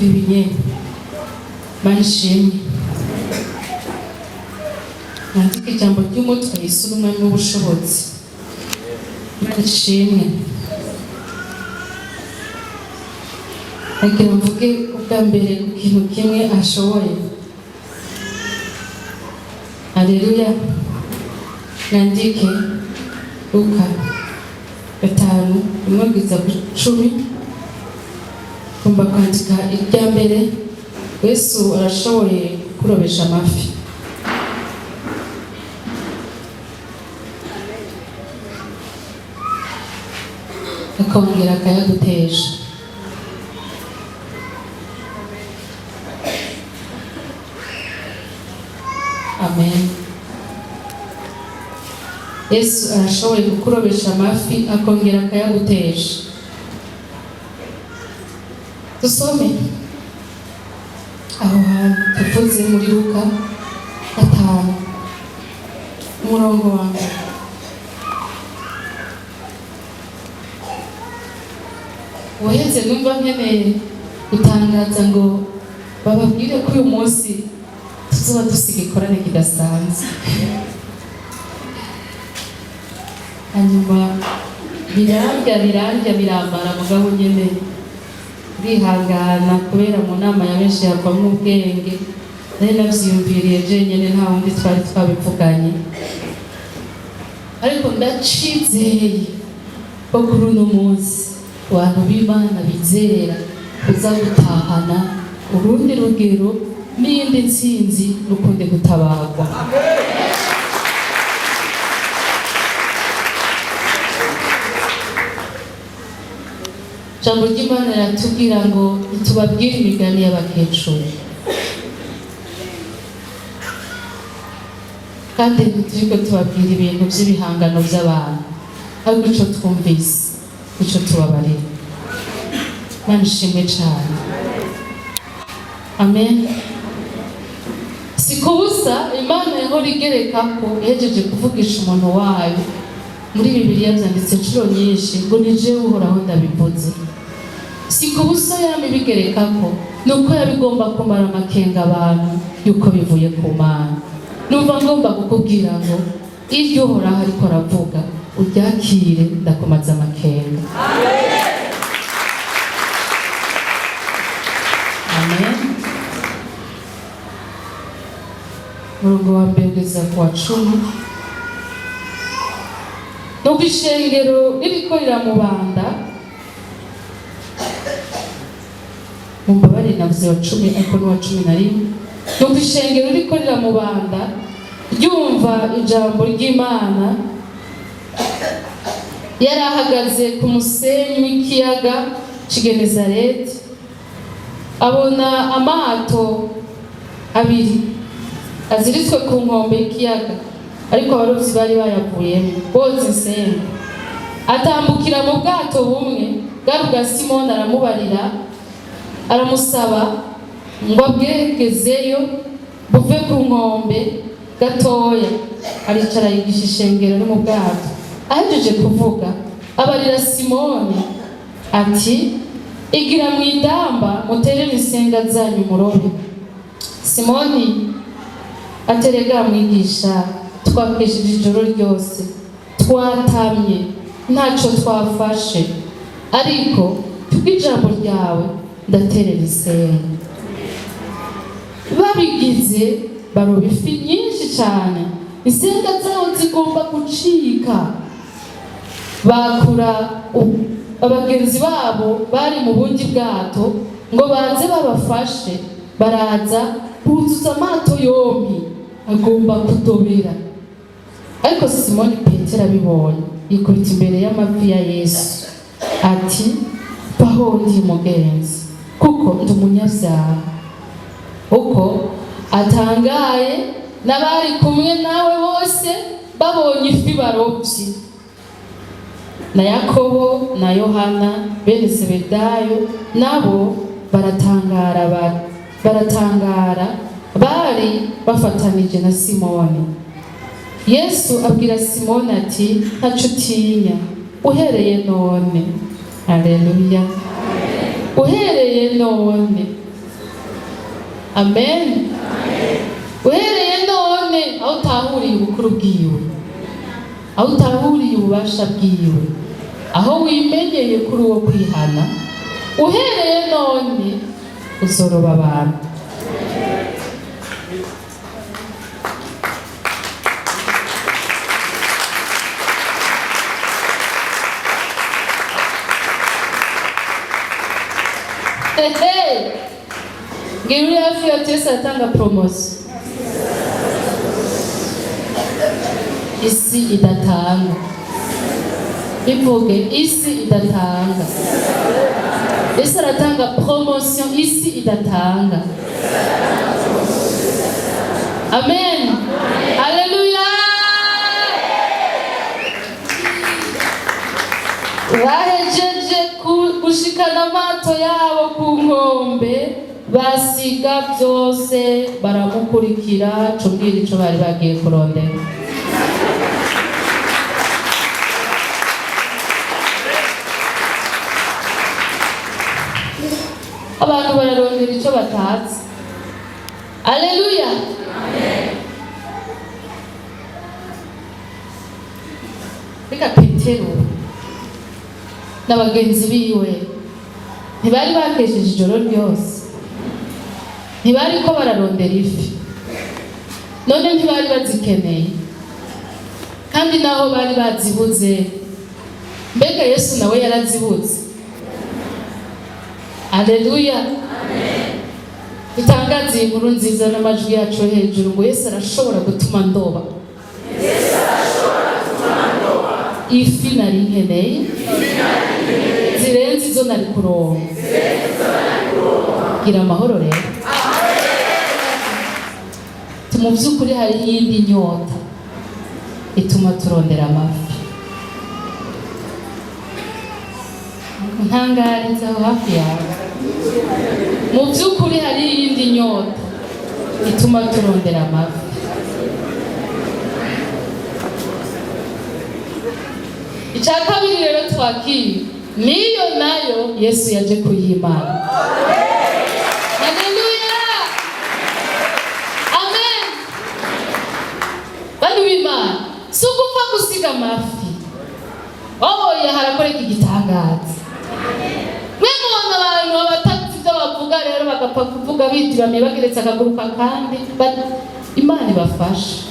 Kuri ibi nyene. Mana ishimwe. Nandika ijambo ry'umutwe: Yesu n'umwami w'ubushobozi. Mana ishimwe. Nagira mvuge ubwa mbere ku kintu kimwe ashoboye. Aleluya. Nandike Luka 5:1-10. Ngomba kwandika irya mbere: Yesu arashoboye kurobesha amafi. Akongera akayagutesha. Amen. Yesu arashoboye kukurobesha amafi, akongera akayagutesha. Dusome aho hantu tuvuze muri Luka 5, umurongo wa mbere. Ubuheze numva nkeneye gutangaza ngo bababwire ko uyu munsi tuzoba dusiga ikorane kidasanzwe. Hanyuma birarya, birarya, birambara, mugabo nyene ndihangana, kubera mu nama ya benshi havamwo ubwenge. Nari navyiyumviriye jenyene, nta wundi twari twabivuganye, ariko ndacizeye ko kuri uno munsi abantu b'Imana bizera kuza gutahana urundi rugero n'iyindi ntsinzi n'ukundi gutabarwa. Ijambo ry'Imana riratubwira ngo ntitubabwire imigani y'abakecuru, kandi ntituriko tubabwira ibintu by'ibihangano by'abantu, ariko ico twumvise ico tubabarira. Imana ishimwe cane. Amen. Si kubusa Imana yahora igereka ko ihejeje kuvugisha umuntu wayo. Muri Bibiliya byanditse inshuro nyinshi ngo: "Ni jewe Uhoraho ndabivuze." Si kubusa yama ibigereka ko, ni uko yabigomba kumara amakenga abantu yuko bivuye ku Mana. Numva ngomba kukubwira ngo iryo Uhoraho ariko aravuga uryakire, ndakumaza amakenga. Amen. Umurongo wa mbere ugeza ku wa 10. Nuko ishengero ririko riramubanda. Mumbabarire, navuze wa 10, ariko n'uwa 11. Nuko ishengero ririko riramubanda, ryumva ijambo ry'Imana, yari ahagaze ku musenyi w'ikiyaga c'i Genezareti. Abona amato abiri aziritswe ku nkombe y'ikiyaga, ariko abarobyi bari bayavuyemo boza insenga. Atambukira mu bwato bumwe bwari ubwa Simoni, aramubarira, aramusaba ngo abwegezeyo buve ku nkombe gatoya. Aricara, yigisha ishengero no mu bwato. Ahejeje kuvuga, abarira Simoni ati: "Igira mu idamba, muterere insenga zanyu murobe." Simoni aterega: "Mwigisha, twakesheje ijoro ryose, twatamye, ntacyo twafashe, ariko kubw'ijambo ryawe ndaterera isenga." Babigize, baroba ifi nyinshi cyane, insenga zabo zigomba gucika. Bakura abagenzi babo bari mu bundi bwato ngo baze babafashe. Baraza, buzuza amato yombi, agomba kudobera. Ariko Simoni Petero abibonye, yikubita imbere y'amavi ya Yesu ati: "Baho ndi mugenzi, kuko ndi umunyabyaha." Uko atangaye n'abari kumwe nawe bose babonye ifi barobye, na Yakobo na Yohana bene Zebedayo nabo baratangara, baratangara, bari bafatanije na Simoni. Yesu abwira Simoni ati: "Ntaco utinya, uhereye none." Aleluya. "Uhereye none Amen. Uhereye none, aho utahuriye ubukuru bwiwe, aho utahuriye ububasha bwiwe, aho wimenyeye kuri uwo kwihana, uhereye none uzoroba abantu. Ehe, ngira uri hafi ya Yesu aratanga promotion isi idatanga. Bivuge: isi idatanga. Yesu aratanga promotion isi idatanga. Amen, haleluya. Bahejeje gushikana amato yabo ku nkombe, basiga byose baramukurikira. Cumbwira ico bari bagiye kurondera. Abantu bararondera ico batazi. Aleluya. Reka, Petero na bagenzi biwe ntibari bakesheje ijoro ryose? Ntibari ko bararondera ifi? None ntibari bazikeneye? Kandi naho bari bazibuze, mbega Yesu nawe yarazibuze? Aleluya. Dutangaze iyi nkuru nziza n'amajwi yacu yo hejuru ngo: Yesu arashobora gutuma ndoba ifi nari nkeneye zirenze izo nari kuronka. Gira amahoro rero. Mu by'ukuri hari iyindi nyota ituma turondera amafi. Ntangariza aho hafi yawe. Mu by'ukuri hari iyindi nyota ituma turondera amafi. Icya kabiri rero twakiriye, niyo nayo Yesu yaje kuyimana. Haleluya, amen. Bantu b'Imana, si ugupfa gusiga amafi. Oya, harakoreka igitangaza. Mwe mubona abantu batazi ibyo bavuga rero, bagapfa kuvuga bitiramiye, bageretse akaguru kandi. Imana ibafashe.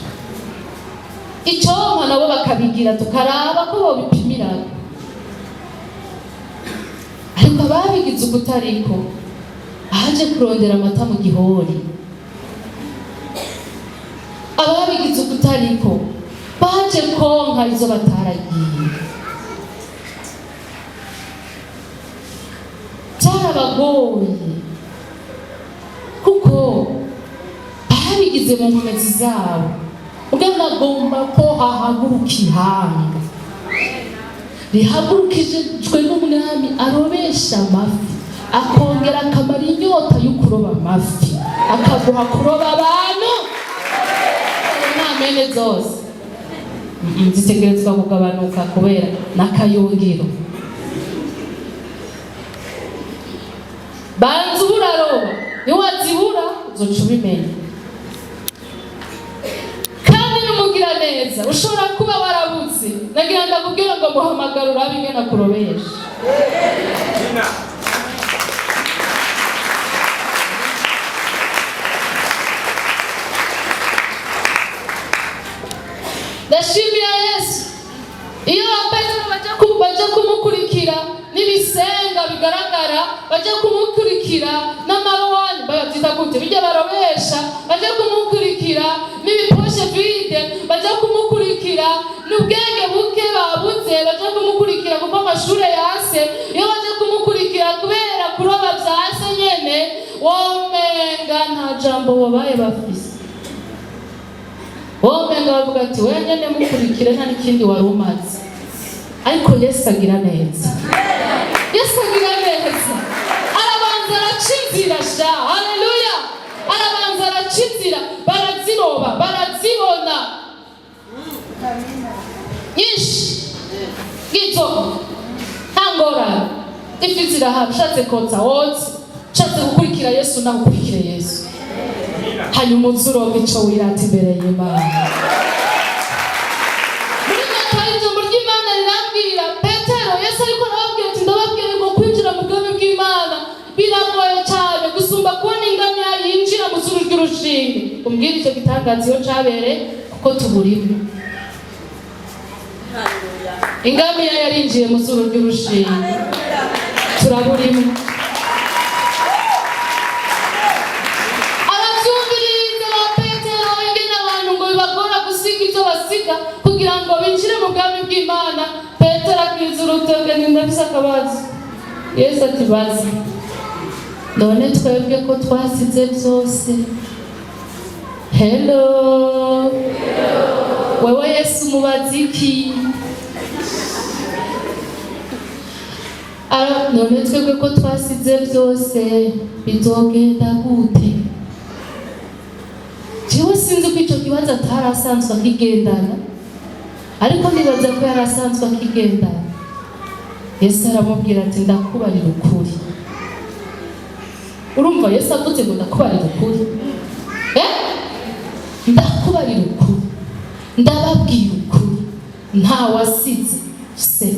Icyompa nabo bakabigira, tukaraba ko bobipimira. Ariko ababigize ukutariko, ahaje kurondera amata mu gihori, ababigize ukutariko baje konka izo bataragiye, byarabagoye kuko babigize mu nkomezi zabo. Ubwo nagomba ko hahaguruka ihanga rihagurukijwe n'umwami arobesha amafi, akongera akamara inyota yo kuroba amafi, akaguha kuroba abantu. Nta mene zose zitegerezwa kugabanuka kubera n'akayungiro. Banza uburaroba, niwazibura uzoca ubimenya. Kandi n'umugira neza ushobora kuba warabuze. Nagira ndakubwira ngo muhamagara urabe ingene akurobesha. Ndashimira Yesu. Iyo Petero baja kumukurikira n'ibisenga bigaragara, baja kumukurikira n'amarowani, babyita gute bijya barobesha, baja kumukurikira n'ibiposhe vide, baja kumukurikira n'ubwenge buke babuze, baja kumukurikira kuko amashure yase. Iyo baja kumukurikira kubera kuroba vyase nyene, womenga nta jambo babaye bafise. Womenga bavuga ati: "Wenyene mukurikire, nta n'ikindi wari umaze." Ariko Yesu agira neza, Yesu agira neza. Arabanza araca inzira sha. Haleluya. Arabanza araca inzira, baraziroba, barazibona nyinshi ngizo. Nta ngorane, ifi zirahaba. Ushatse kotsa wotse, ushatse gukurikira Yesu nawe ukurikire Yesu. Hanyuma uze uronke ico wirata imbere y'Imana. Muri Matayo, ijambo ry'Imana rirambwira Petero, Yesu ariko arababwira ati: "Ndababwira ngo kwinjira mu bwami bw'Imana biragoye cyane gusumba kubona ingamiya yinjira mu zuru ry'urushinge." Umbwire icyo gitangaza iyo cabereye, kuko tuburimo. Ingamiya yarinjiye mu zuru ry'urushinge, turaburimo. Aravyumviriza ba Petero ingene abantu ngo bibagora gusiga ivyo basiga kugira ngo binjire mu bwami bw'Imana. Petero akiza urutoke: "Ni ndafise akabazo." Yesu ati: "Baza." "None twebwe ko twasize byose?" Hello, wewe Yesu mubaza iki? "None twebwe ko twasize byose, bizogenda gute?" Jewe sinzi ko ico kibazo atari asanzwe akigendana, ariko nibaza ko yari asanzwe akigendana. Yesu aramubwira ati: "Ndakubarira ukuri." Urumva Yesu avuze ngo "ndakubarira ukuri", eh? "Ndakubarira ukuri, ndababwira ukuri, nta wasize se,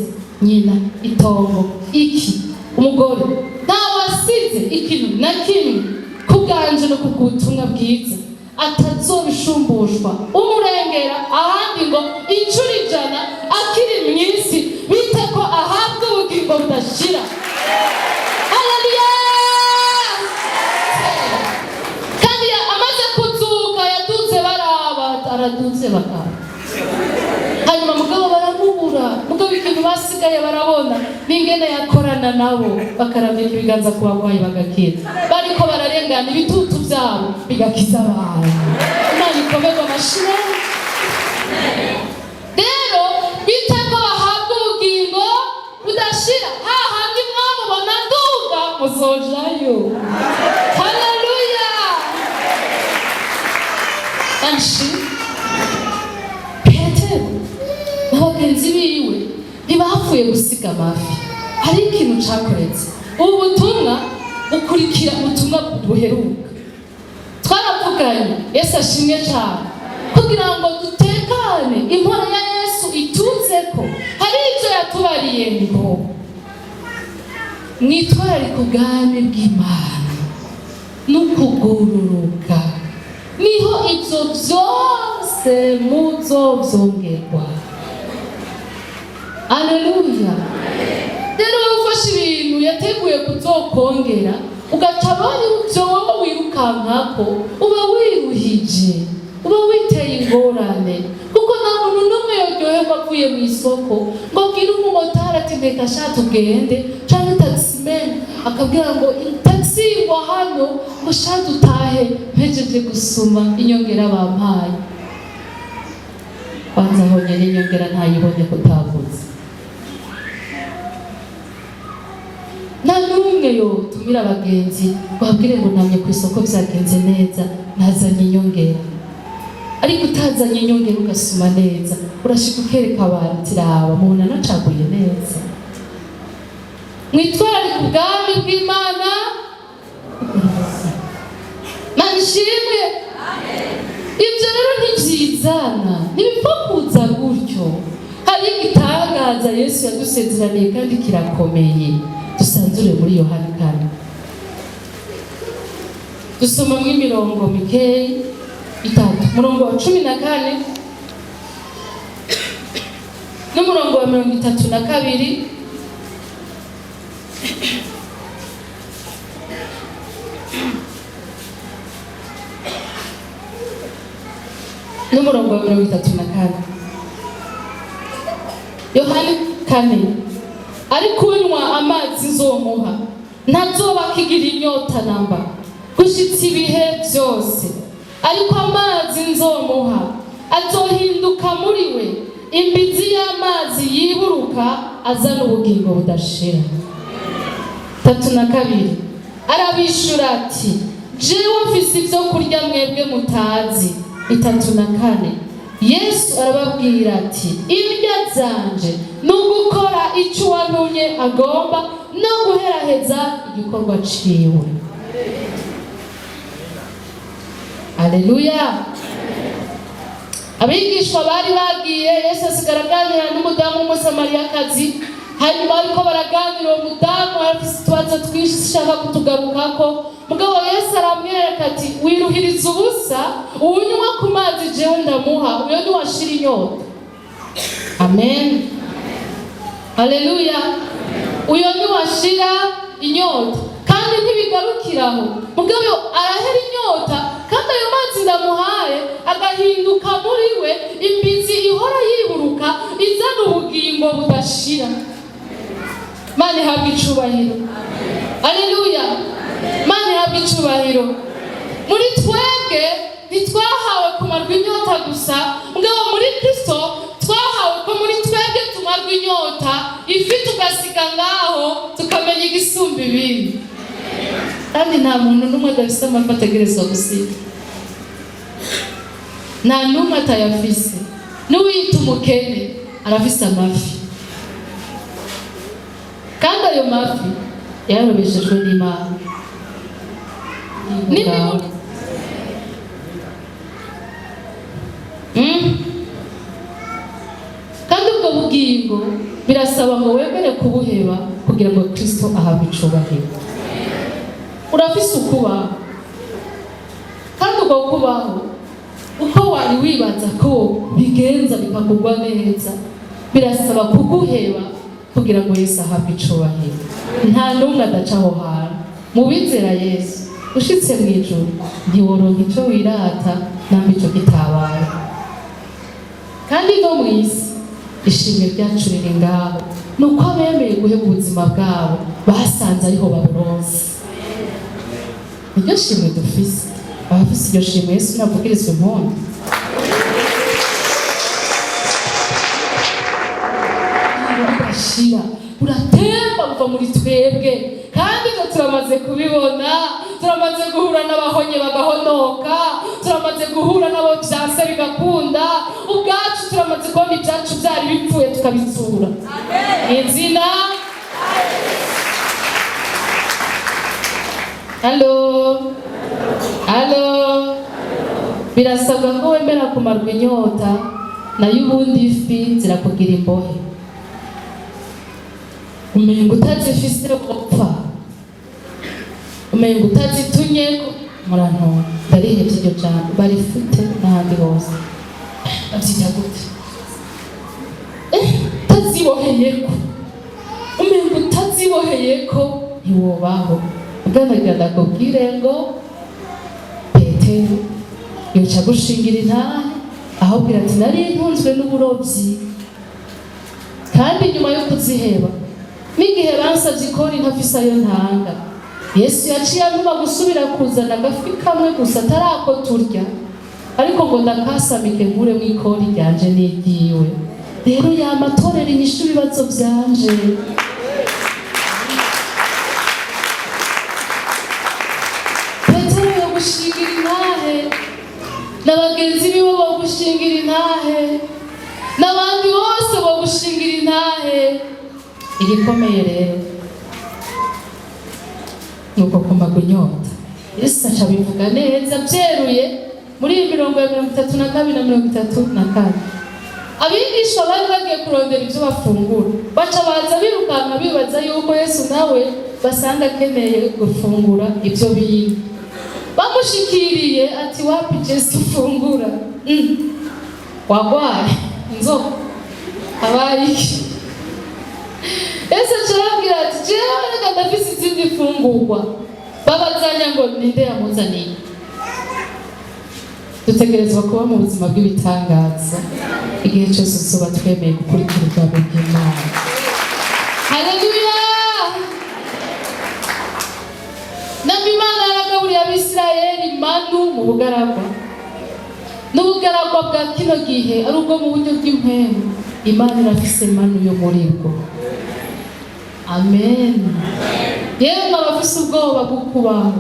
nyina, itongo, iki, umugore, nta wasize ikintu na kimwe ku bwanje no ku bw'ubutumwa bwiza atazobishumbushwa umurengera, ahandi ngo inshuro 100 akiri mu isi, bite ko ahabwa ubugingo budashira." Haleluya! Kandi amaze kuzuka yaduze baraba, araduze bakaba, hanyuma mugabo baramubura. Mugabo ikintu basigaye barabona n'ingene yakorana nabo, bakarambika ibiganza ku bagwayi bagakira, bariko bararengana ibitutu byabo bigakiza abantu. Imana ikomerwa amashyi. Rero bite ko bahabwa ubugingo budashira. Hahandi mwamubona nduga, muzojayo. Haleluya! Anshi Petero na bagenzi biwe ntibapfuye gusiga amafi, hari ikintu cakoretse. Ubu butumwa bukurikira ubutumwa buheruka twaravuganye. Yesu ashimwe cyane. Kugira ngo dutekane, impora ya Yesu ituze ko hari ibyo yatubariye ngo mwitwararike ubwami bw'Imana n'ukugororoka, niho ibyo byose muzobyongerwa. Aleluya! Rero wowe ufashe ibintu yateguye kuzokongera, ugaca bari ibyo wowe wirukankako, uba wiruhije, uba witeye ingorane, kuko nta muntu n'umwe yoryoherwa avuye mu isoko ngo abwire umumotari ati: "Nteka sha tugende", canke taximan akabwira ngo taxi ngo hano ngo sha dutahe, mpejeje gusuma inyongera bampaye. Kwanza honyine inyongera ntayibone ko utavuze. Nta n'umwe yotumira abagenzi ngo ababwire ngo namye ku isoko byagenze neza, nazanye inyongera. Ariko utazanye inyongera ugasuma neza, urashika ukereka abantu ati: "Raba, mubona nacaguye neza." Mwitwararike ubwami bw'Imana. Mana ishimwe. Ibyo rero ntibyizana, ntibipfa kuza gutyo. Hari igitangaza Yesu yadusezeraniye kandi kirakomeye. Dusanzure muri Yohani 4, dusomamo imirongo mikeyi itatu, umurongo wa 14 n'umurongo wa 32 n'umurongo wa 34. Yohani 4: "Ariko unywa amazi nzomuha ntazoba akigira inyota namba gushitsa ibihe byose, ariko amazi nzomuha azohinduka muri we imbizi y'amazi yiburuka azana ubugingo budashira." 32: Arabishura ati: "Jewe mfise ibyo kurya mwebwe mutazi." 34: Yesu arababwira ati: "Indya zanje ni ugukora icyo uwantumye agomba no guheraheza igikorwa ciwe." Aleluya! Haleluya! Abigishwa bari bagiye, Yesu asigara aganira n'umudamu w'Umusamariyakazi. Hanyuma ariko baraganira, uwo mudamu arafise utubazo twinshi zishaka kutugarukako, mugabo Yesu aramwereka ati: "Wiruhiriza ubusa, uwunywa ku mazi jewe ndamuha, uyo niwashira inyota." Amen, haleluya! Uyo niwashira inyota. Kandi ntibigarukiraho, mugabo arahera inyota, kandi ayo mazi ndamuhaye agahinduka muri we imbizi ihora yiburuka izana ubugingo budashira. Mana ihabwa icubahiro! Aleluya! Mana ihabwa icubahiro! Muri twebwe ntitwahawe kumarwa inyota gusa, mugabo muri Kristo twahawe ko muri twebwe tumarwa inyota, ifi tugasiga ngaho, tukamenya igisumba ibindi. Kandi nta muntu n'umwe adafise amafi ategerezwa gusiga, nta n'umwe atayafise. N'uwiyita umukene arafise amafi, kandi ayo mafi yararobeshejwe n'Imana. Kandi ubwo bugingo birasaba ngo wemere kubuheba kugira ngo Kristo ahabwe icubahiro. Urafise ukubaho, kandi ubwo kubaho uko wari wibaza ko bigenza bikakugwa neza, birasaba kuguheba kugira ngo Yesu ahabwe icubahiro. Nta n'umwe adaca aho hantu mu bizera Yesu. Ushitse mu ijuru ntiworonka ico wirata namba ico kitabaye. Kandi no mu isi ishimwe ryacu riri ngaho, ni uko abemeye guheba ubuzima bwabo basanze ariho baburonse. Niryo shimwe dufise. Abafise iryo shimwe, Yesu navugirizwa impundu. Budashira buratemba buva muri twebwe, kandi ibyo turamaze kubibona. Turamaze guhura n'abahonye bagahonoka, turamaze guhura n'abo byanse bigakunda. Ubwacu turamaze kubona ibyacu byari bipfuye tukabitsura izina. Halo, halo! Birasabwa ko wemera kumarwa inyota, nayo ubundi ifi zirakugira imbohe, umenga utazifise gupfa, umenga utazitunyeko. Murantora, ndarihevye iryo jambo, barifute n'ahandi hose. Bavyita gute? Utaziboheyeko, umenga utaziboheyeko ntiwobaho. Ubwanagira ndakubwire ngo Petero yoca gushingira intahe, ahubwira ati: "Nari ntunzwe n'uburobyi, kandi nyuma yo kuziheba n'igihe bansabye ikori ntafise ayo ntanga, Yesu yaciye antuma gusubira kuzana agafi kamwe gusa atarako turya, ariko ngo ndakasamike nkuremo ikori ryanje n'iryiwe. Rero yamatorera inyishu ibibazo vyanje." Petero yo gushingira intahe, na bagenzi biwe bo gushingira intahe, n'abandi bose bo gushingira intahe. Igikomeye rero ni uko kumaga inyota. Yesu aca abivuga neza byeruye muri iyi mirongo ya 32 na 34. Abigishwa bari bagiye kurondera ibyo bafungura, baca baza birukanka bibaza yuko Yesu nawe basanga akeneye gufungura ibyo biga. Bamushikiriye ati: "Wapi, Jesu ufungura." Wagwaye inzoka, habaye iki? Yesu aca arababwira ati: "Jewe reka ndafise izindi fungurwa." Babazanya ngo ninde yamuzaniye. Dutegerezwa kuba mu buzima bw'ibitangaza igihe cyose tuzoba twemeye gukurikira ijambo ry'Imana. Haleluya! Namba Imana yaragaburiye Abisirayeli manu mu bugaragwa, n'ubugaragwa bwa kino gihe ari ubwo mu buryo bw'impwemu, Imana irafise manu yo muri bwo. Amen. Yemwe abafise ubwoba bwo kubaho,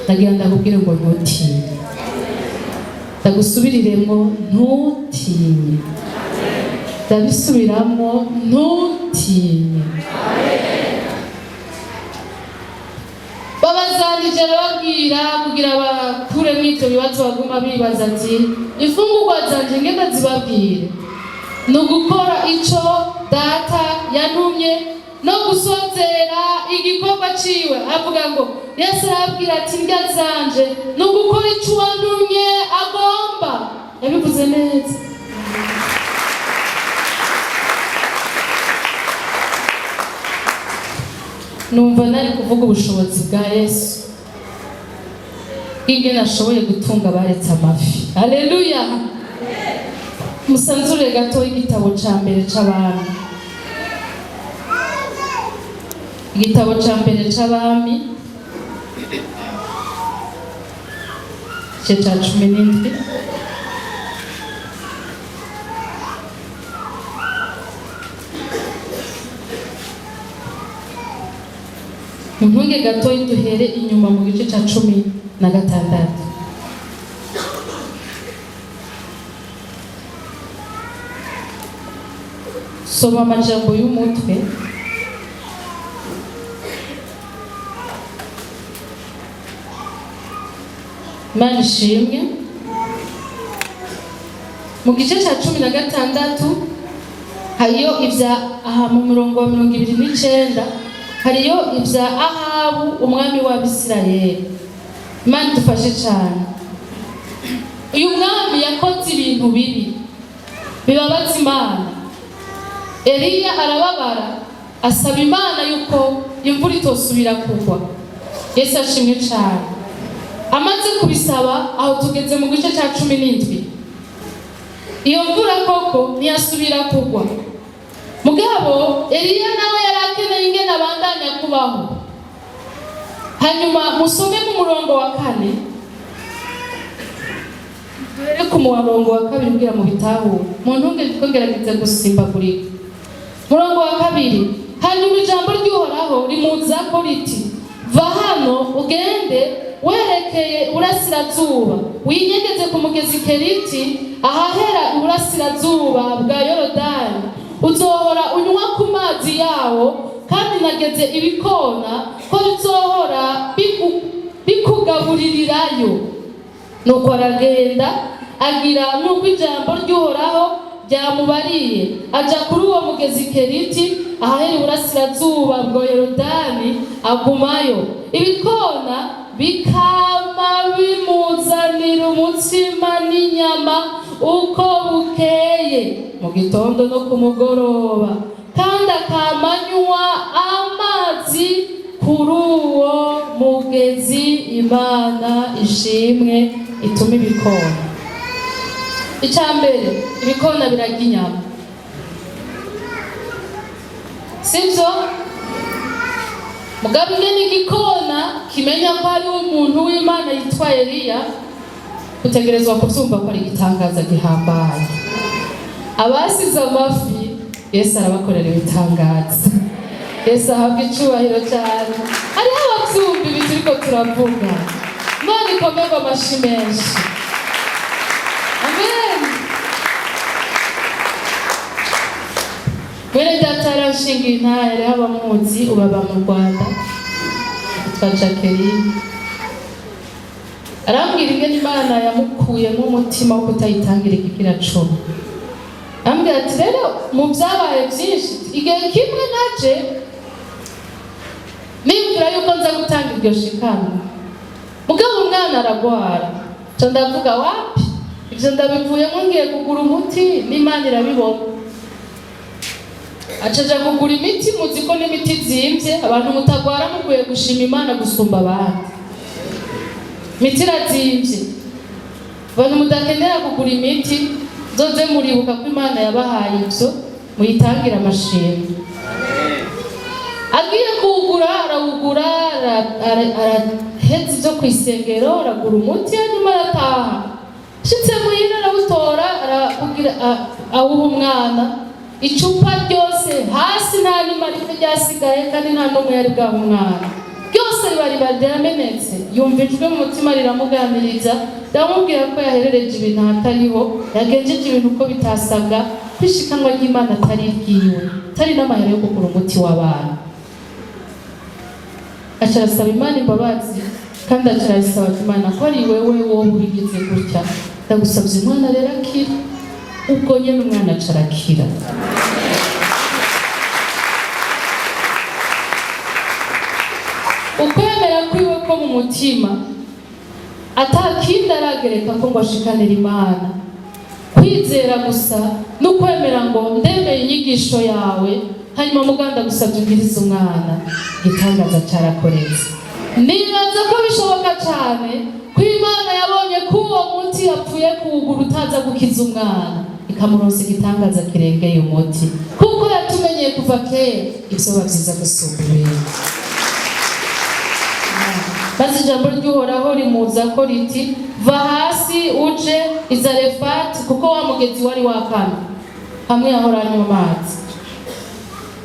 ndagira ndakubwire ngo ntutinye. Ndagusubiriremo: ntutinye. Ndabisubiramo: ntutinye. Babazanije, arababwira kugira bakuremo ibyo bibazo baguma bibaza, ati: "Imfungurwa zanje ngenda zibabwire ni ugukora ico Data yantumye no gusozera igikorwa ciwe." Avuga ngo Yesu arababwira ati: "Ndya zanje ni ugukora ico uwantumye agomba." Yabivuze neza. Numva nari kuvuga ubushobozi bwa Yesu bw'ingene ashoboye gutunga abaretse amafi. Haleluya! Musanzure gato igitabo ca mbere c'Abami, igitabo ca mbere c'Abami, igice ca 17. Ntunge gatoyi, duhere inyuma mu gice ca 16. Soma amajambo y'umutwe. Imana ishimwe. Mu gice cya 16 hariyo ibya aha, mu murongo wa 29 hariyo ibya Ahabu, umwami w'Abisirayeli. Imana idufashe cyane. Uyu mwami yakoze ibintu bibi bibabaza Imana. Eliya arababara, asaba Imana yuko imvura itosubira kugwa. Yesu ashimwe cyane. Amaze kubisaba, aho tugeze mu gice cya 17, iyo mvura koko ntiyasubira kugwa. Mugabo Eliya nawe yari akeneye ingene abandanya kubaho. Hanyuma musome mu murongo wa 4, duhere ku murongo wa 2 kugira mu bitahure. Mu ntunge ndiko ngerageza gusimbagurika. Murongo wa 2: "Hanyuma ijambo ry'Uhoraho rimuzako riti: Va hano, ugende werekeye iburasirazuba, winyegeze ku mugezi Keriti, ahahera iburasirazuba bwa Yorodani. Uzohora unywa ku mazi yawo, kandi nageze ibikona ko bizohora bikugaburirirayo." Nuko aragenda, agira nk'uko ijambo ry'Uhoraho ryamubariye, aja kuri uwo mugezi Keriti, ahahera iburasirazuba bwa Yorodani, agumayo. Ibikona bikama bimuzanira umutsima n'inyama uko bukeye, mu gitondo no ku mugoroba, kandi akamanywa amazi kuri uwo mugezi. Imana ishimwe ituma ibikona. Icya mbere, ibikona birarya inyama, sibyo? Mugabo ingene igikona kimenya ko ari umuntu w'Imana yitwa Eliya, utegerezwa kubyumva ko ari igitangaza gihambaye. Abasize amafi, Yesu arabakorera ibitangaza. Yesu ahabwa icubahiro cyane. Hariho ababyumva ibi turiko turavuga. Imana ikomerwa amashi menshi. Amen. Mwene data yaranshingiye intahe, hariho abamuzi, ubaba mu Rwanda, yitwa Jacqueline. Arambwira ingene Imana yamukuyemo umutima wo kutayitangira ikigira cumi. Arambwira ati: "Rero mu byabaye byinshi, igihe kimwe naje niyumvira yuko nza gutanga iryo shikanwa, mugabo umwana aragwara, nca ndavuga: wapi, ibyo ndabivuyemo, ngiye kugura umuti n'Imana irabibona." Acaja kugura imiti. Muzi ko n'imiti zimvye. Abantu mutagwara mukwiye gushima Imana gusumba abandi. Imiti irazimvye. Abantu mudakenera kugura imiti, zoze muribuka ko Imana yabahaye ivyo, muyitangire amashimwe. Agiye kuwugura, arawugura, araheza ibyo ku isengero, aragura umuti, hanyuma arataha. Ashitse muhira, arawutora, arawugira, awuha umwana. Icupa ryose hasi, nta nima rimwe ryasigaye, kandi nta n'umwe yari bwaha umwana. Ryose riba ryamenetse. Yumva ijwi mu mutima riramuganiriza, riramubwira ko yaherereje ibintu ahatariho, yagenjeje ibintu uko bitasaga, ko ishikanwa ry'Imana atari iryiwe, atari n'amahera yo kugura umuti w'abana. Aca arasaba Imana imbabazi, kandi aca arayisaba ati: "Imana, ko ari wewe wowe ubigize gutya, ndagusabye umwana rero akira." Ubwo nyene umwana aca arakira. Ukwemera kwiwe ko mu mutima, atakindi aragereka ko ngo ashikanire Imana, kwizera gusa n'ukwemera ngo ndemeye inyigisho yawe, hanyuma muganda gusabye ungirize umwana, igitangaza carakoretse. Nibaza ko bishoboka cyane ko Imana yabonye ko uwo muti yapfuye kuwugura utaza gukiza umwana, ikamuronsa igitangaza kirengeye umuti, kuko yatumenyeye kuva kera ivyoba vyiza gusumba ibintu. Maze ijambo ry'Uhoraho rimuza ko riti: "Va hasi uje i Zarefati," kuko wa mugezi wari wakamye hamwe yahora anywa amazi.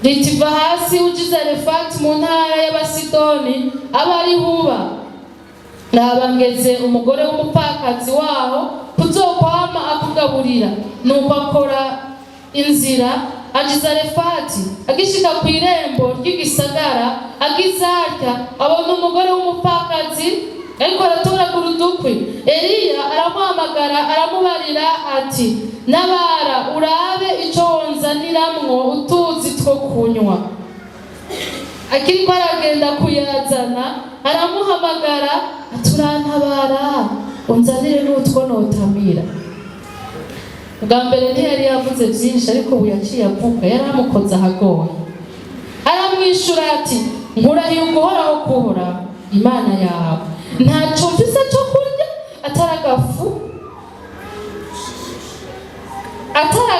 Riti: "Va hasi uje i Zarefati mu ntara y'Abasidoni, abe ariho uba. Raba, ngeze umugore w'umupfakazi waho kuzokwama akugaburira." Nuko akora inzira aja i Zarefati. Agishika ku irembo ry'igisagara, agize atya abona umugore w'umupfakazi ariko aratoragura udukwi. Eliya aramuhamagara, aramubarira ati: "Nabara urabe ico wonzaniramwo utuzi two kunywa." Akiriko aragenda kuyazana, aramuhamagara ati: "Urantabara unzanire n'utwo notamira." Bwa mbere ntiyari yavuze byinshi, ariko ubu yaciye avuga, yari amukoze ahagoye. Aramwishyura ati: "Nkurahiye uguhoraho kuhoraho Imana yawe, ntacyo mfise cyo kurya atari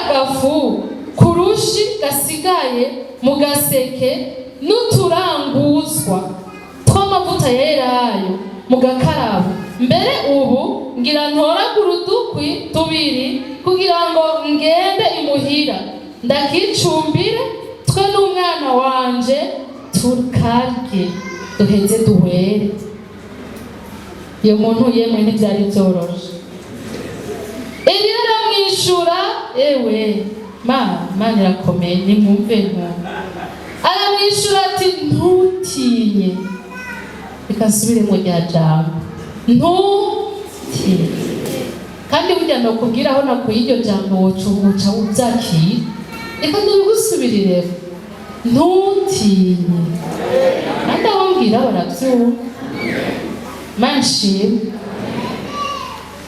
agafu kurushi gasigaye mu gaseke n'uturanguzwa tw'amavuta ya elayo mu gakarabo. Mbere ubu ngira ntoragure udukwi tubiri kugira ngo ngende imuhira ndakicumbire, twe n'umwana wanje tukarye, duheze duhwere." Iyo muntu yemwe ntibyari byoroshe. Eliya aramwishura, ewe ma Mana irakomeye, nimwumve nkumve. Aramwishura ati: "Ntutinye." Reka nsubire mu rya jambo "ntutinye". Kandi burya nokubwira aho nakuye iryo jambo, woca uca ubyakira. Reka ndabigusubiriremo: ntutinye. Kandi abo mbwira barabyumva. Mana ishimwe.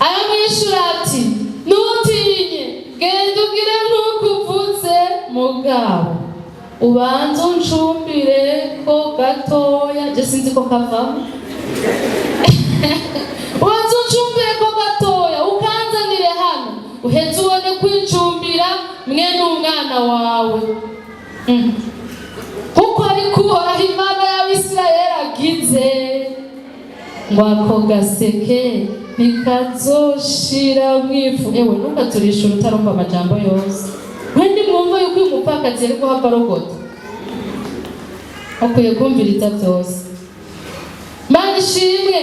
Aramwishyura ati: "Ntutinye, genda ugire nk'uko uvuze, mugabo ubanze uncumbire ko gatoya." Je sinzi ko kavamo. "Ubanze uncumbire ko gatoya, ukanzanire hano, uheze ubone kwicumbira mwe n'umwana wawe. Kuko ariko Uhoraho Imana y'Abisirayeli agize ngo ako gaseke ntikazoshira mwifu." Ewe, ntukaturishe utarumva amajambo yose. We ndimwumva yuko uyu mupfakazi yari guhava arogota. Ukwiye kumviriza byose. Mana ishimwe.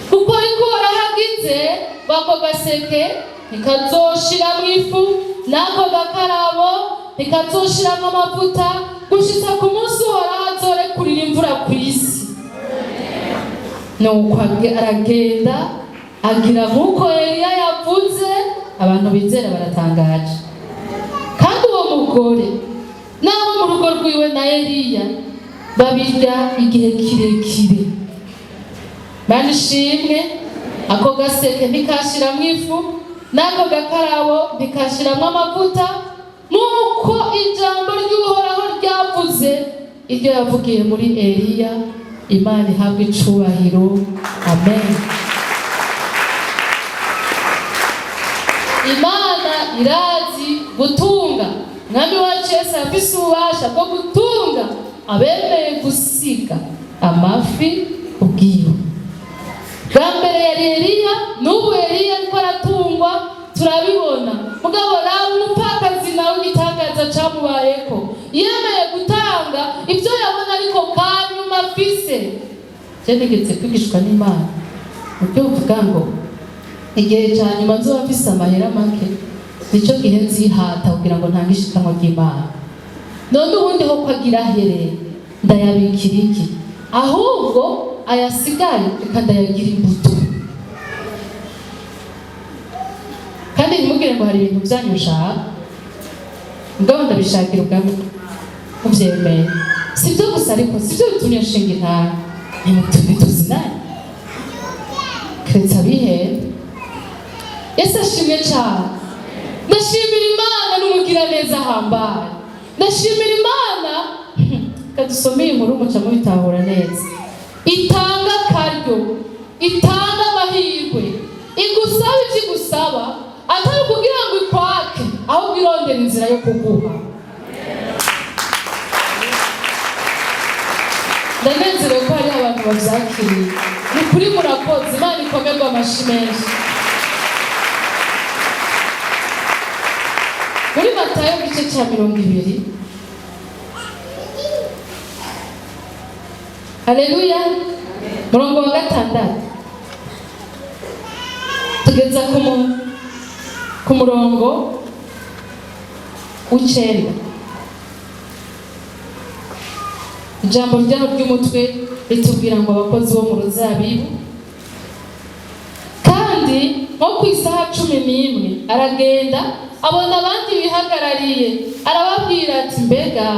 "Kuko ariko Uhoraho agize ngo ako gaseke ntikazoshira mu ifu, n'ako gakarabo ntikazoshiramo amavuta, gushitsa ku munsi Uhoraho azorekurira imvura ku isi." Nuko aragenda agira nk'uko Eliya yavuze. Abantu bizera baratangaje. Kandi uwo mugore n'abo mu rugo rwiwe na Eliya babirya igihe kirekire. Mana ishimwe. Ako gaseke ntikashiramwo ifu, n'ako gakarabo ntikashiramwo amavuta, nk'uko ijambo ry'Uhoraho ryavuze, iryo yavugiye muri Eliya. Imana ihabwa icubahiro, amen. Imana irazi gutunga. Mwami wacu Yesu afise ububasha bwo gutunga abemeye gusiga amafi ubwiwe. Bwa mbere yari Eliya, n'ubu Eliya ariko aratungwa, turabibona. Mugabo nawe umupfakazi nawe igitangaza camubayeko, yemeye gutanga ibyo yabona ariko kanyuma afise. Je nigeze kwigishwa n'Imana mu byo uvuga ngo igihe ca nyuma nzoba mfise amahera make, nico gihe nzihata kugira ngo ntange ishikanwa ry'Imana. None ubundi ho ko agira here, ndayabikira iki? Ahubwo ayasigaye reka ndayagira imbuto. Kandi ntimugire ngo hari ibintu byanyu nshaka, mugabo ndabishakira ubwami mubyemeye. Si byo gusa, ariko si byo bitumye nshinga intara. Ntituzinanye keretse abihera. Yesu ashimwe cyane. Ndashimira Imana n'umugiraneza ahambaye. Ndashimira Imana. Kadusomeye inkuru muca mubitahura neza. Itanga akaryo, itanga amahirwe, igusaba ibyo igusaba atari ukugira ngo ikwake, ahubwo irondera inzira yo kuguha. Ndanezerewe ko hariho abantu babyakiriye. Ni ukuri murakoze. Imana ikomerwe amashi menshi. Muri Matayo igice cya 20, haleluya, murongo wa 6 tugeza ku murongo w'9, ijambo ryaho ry'umutwe ritubwira ngo abakozi bo mu ruzabibu. Kandi nko ku isaha 11 aragenda, abona abandi bihagarariye, arababwira ati: "Mbega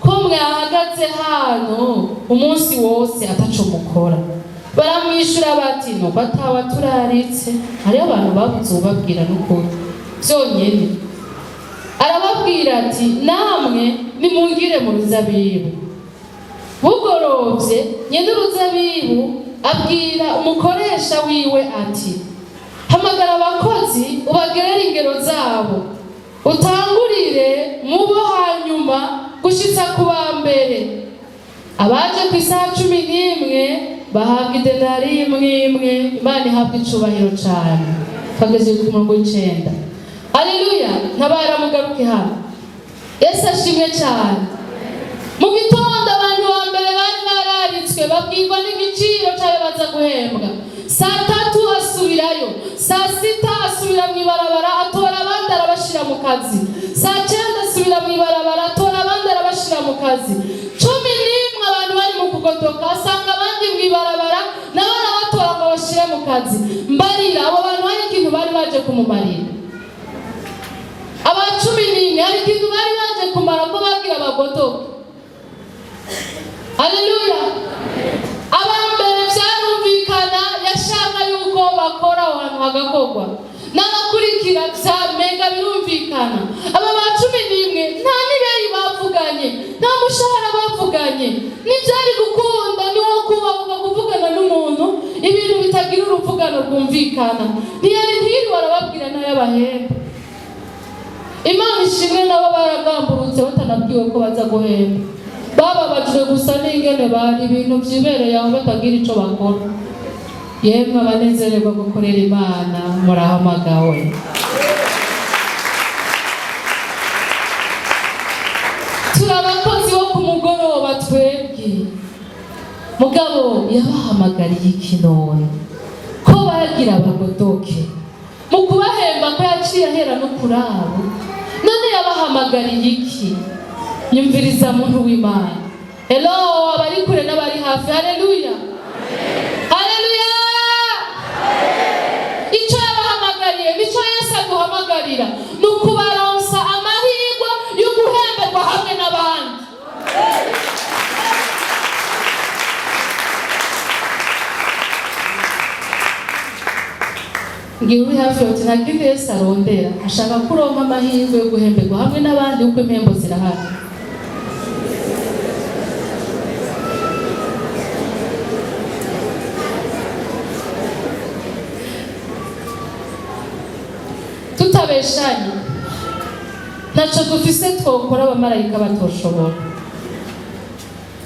ko mwahagaze hano umunsi wose ataco mukora?" Baramwishyura bati: "Nuko atawa turaritse." Hariho abantu babuze ubabwira n'ukuri byonyine. Arababwira ati: "Namwe nimungire mu ruzabibu." Bugorovye, nyene uruzabibu abwira umukoresha wiwe ati: "Hamagara abakozi ubagerere ingero zabo, utangurire mu bo hanyuma gushitsa ku ba mbere." Abaje ku isaha 11 bahabwa idenari imwe imwe. Imana ihabwa icubahiro cane. Twageze ku murongo w'9. Haleluya! Ntabara mugaruke hano. Yesu ashimwe cyane. Mu gitondo abantu ba mbere bari bararitswe babwirwa n'igiciro cyayo baza guhembwa. Saa 3 asubirayo, saa 6 asubira mu ibarabara, atora abandi arabashyira mu kazi. Saa 9 asubira mu ibarabara, atora abandi arabashyira mu kazi. 11 abantu bari mu kugodoka, asanga abandi mu ibarabara, nabo arabatora ngo bashyire mu kazi. Mbarira, abo bantu hari ikintu bari baje kumumarira? Aba 11 hari ikintu bari baje kumara ko bagira bagodoka? Haleluya! Aba mbere byarumvikana, yashaka yuko bakora aho hantu hagakorwa, n'abakurikira byamenga birumvikana. Aba ba 11 nta n'ibeyi bavuganye, nta mushahara bavuganye, ntibyari gukunda. Ni wo kubabuka kuvugana n'umuntu ibintu bitagira uruvugano rwumvikana. Ntiyari ntiriwe arababwira n'ay'abahemba. Imana ishimwe, nabo baragamburutse batanabwiwe ko baza guhemba. Bababajwe gusa n'ingene bari ibintu byibereye aho batagira ico bakora. Yemwe abanezererwa gukorera Imana, murahamagawe. Turi abakozi bo ku mugoroba twebwe. Mugabo yabahamagariye ikinono ko bagira bagodoke? Mu kubahemba ko yaciye ahera no kurabo, none yabahamagariye iki? Nyumviriza muntu w'Imana. Hello, abari kure n'abari hafi. Haleluya, haleluya! Icyo yabahamagariye nicyo Yesu aguhamagarira, ni ukubaronsa amahirwe yo guhemberwa hamwe n'abandi. Ngira uri hafi uti: "Nta kindi Yesu arondera, ashaka ko uronka amahirwe yo guhemberwa hamwe n'abandi, kuko impembo zirahari." Tutabeshanye, ntacyo dufise twokora abamarayika batoshobora.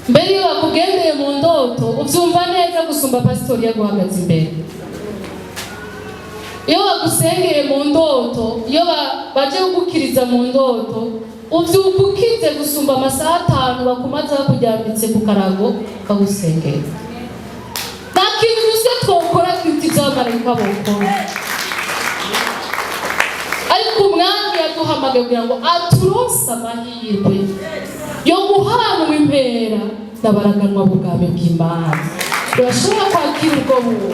Mbere iyo bakugendeye mu ndoto ubyumva neza gusumba pasitori yaguhagaze imbere. Iyo bagusengeye mu ndoto, iyo baje kugukiriza mu ndoto, ubyuka ukize gusumba amasaha 5 bakumaze bakuryambitse ku karago bagusengera. Nta kintu dufise twokora twita ibyamarayika bokora, ariko umwami yaduhamagaye kugira ngo aturonse amahirwe yo guhanwa impera. N'abaraganwa b'ubwami bw'Imana. Urashobora kwakira ubwo buntu.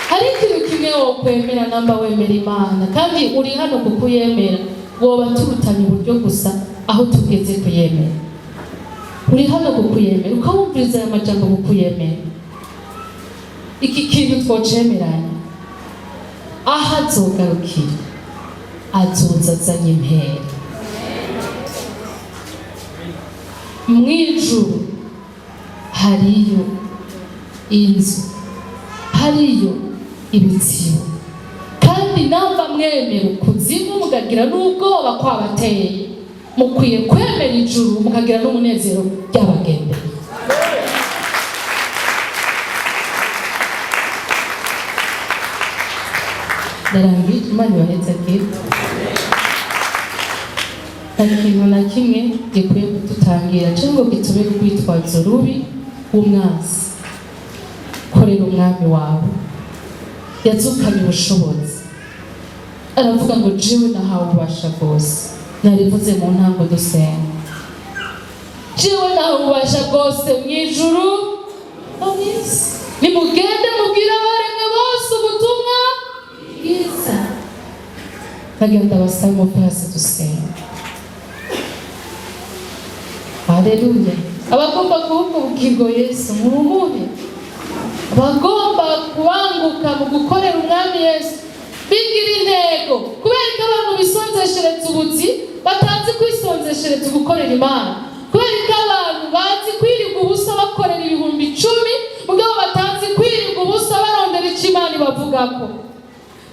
Hari ikintu kimwe wokwemera namba wemera Imana, kandi uri hano kuko uyemera. Woba turutanye uburyo gusa aho tugeze kuyemera. Uri hano kuko uyemera, ukawumviriza aya majambo kuko uyemera. Iki kintu twocemeranya: aho azogarukira, azoza azanye impera. Mw'ijuru hariyo inzu, hariyo ibitsibo. Kandi namba mwemera ukuzimu mukagira n'ubwoba kwabateye, mukwiye kwemera ijuru mukagira n'umunezero byabagendeye. Ndarangije. Imana ibahetse. Nta kintu na kimwe gikwiye kudutangira cyangwa ngo gitubere urwitwazo rubi w'umwansi. Korera Umwami wawe yazukanye ubushobozi. Aravuga ngo: "Jewe nahawe ububasha bwose." Narivuze mu ntango dusenga: "Jewe nahawe ububasha bwose mu ijuru no mu isi. Nimugende mubwire abaremwe bose ubutumwa bwiza." Ndagenda basaba muve hasi dusenga. Haleluya! Abagomba guhuga ubugingo Yesu murumuhe. Abagomba kubanguka mu gukorera Umwami Yesu, bigira intego. Kubera ko abantu bisonzeshereza ubuzi, batazi kwisonzeshereza gukorera Imana. Kubera ko abantu bazi kwirirwa ubusa bakorera 10,000, mugabo batazi kwirirwa ubusa barondera icyo Imana ibavugako.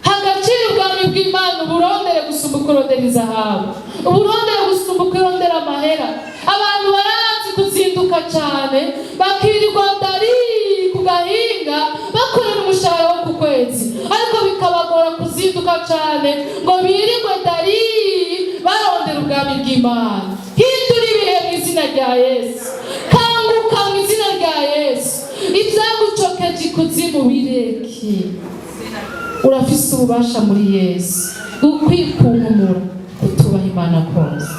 Hagaciro ubwami bw'Imana, uburondere gusumba ukurondera izahabu, uburondere gusumba ukurondera amahera. Abantu barazi kuzinduka cyane, bakirirwa ndari ku gahinga bakorera umushahara wo ku kwezi, ariko bikabagora kuzinduka cyane ngo birirwe ndari barondera ubwami bw'Imana. Hindura ibihe mu izina rya Yesu. Kanguka mu izina rya Yesu. Ibyagucokeje ikuzimu bireke. Urafise ububasha muri Yesu ukwikunkumura kutubaha Imana kose.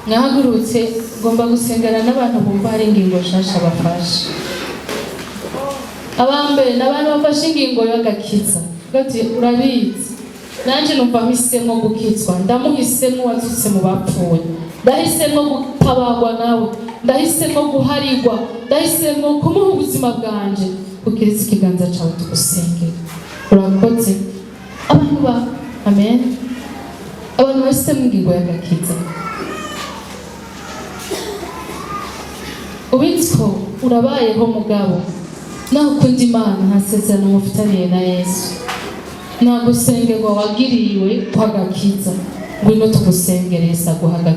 Mwahagurutse, ngomba gusengana n'abantu bumva hari ingingo nshasha bafashe. Abambere ni abantu bafashe ingingo y'agakiza. Ati: "Urabizi, nanjye numva mpisemwo gukizwa, ndamuhisemwo wazutse mu bapfuye, ndahisemwo gutabagwa nawe, ndahisemwo guharigwa, ndahisemwo kumuha ubuzima bwanje." Ukiriza ikiganza cyawe tugusengere. Urakoze. Abantu ba amen, abantu bahisemo ingingo y'agakiza. Ubizi ko urabayeho, mugabo naho ukunda Imana, nta sezerano mufitaniye na Yesu, nta gusengerwa wagiriwe kw'agakiza, ngwino tugusengere. Yesu aguha agakiza.